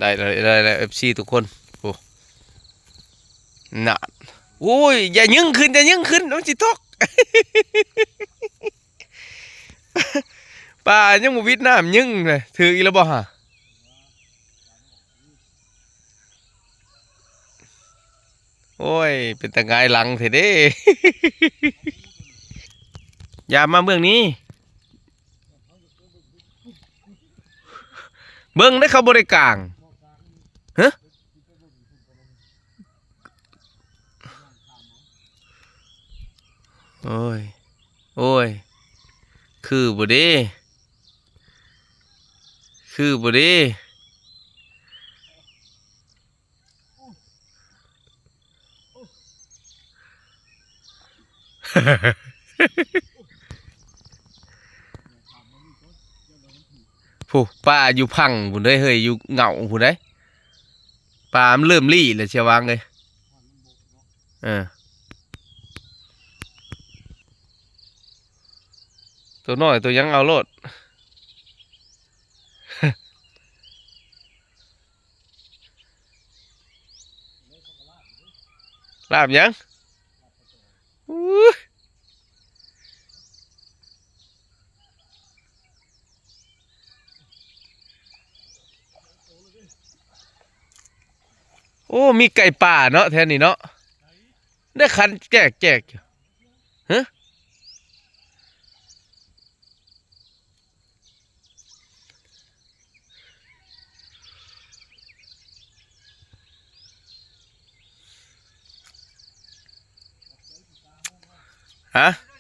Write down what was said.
ໄດ້ແລ້ວ ໄດ້ແລ້ວ ເອັຟຊີທຸກຄົນ. ໂອ້ ນັ້ນ ໂອ້ຍ ຢ່າຍິງຂຶ້ນ ຢ່າຍິງຂຶ້ນ ມັນຊິຕົກ. ປາຍັງບໍ່ວິດນ້ຳຍິງເລີຍ. ຖືກອີກແລ້ວບໍ່ຫະ? ໂອ້ຍ ເປັນຕາຫງາຍຫຼັງແທ້ເດ້. ຢ່າມາເບື້ອງນີ້. ເບິ່ງເດ້ ເຂົາບໍ່ໄດ້ກາງ. ຮະ? ໂອ້ຍ ໂອ້ຍ ຄືບໍ່ເດ້ ຄືບໍ່ເດ້. ຜູ້ ປາຢູ່ພັງພຸ້ນເດ້ເຮີຍ ຢູ່ເຫງົ້າພຸ້ນເດ້. ປາມັນເລີ່ມລີ້ແລ້ວ ສຽວຫວ່າງເອີຍ. ເອີ ໂຕນ້ອຍໂຕຫຍັງເອົາໂລດ. ລາບຫຍັງ? ອູ້ ໂອ້ ມີໄກ່ປ່າເນາະ ແຖວນີ້ເນາະ. ໄດ້ຂັນແຈກໆຢູ່. ຮະ? ຮະ?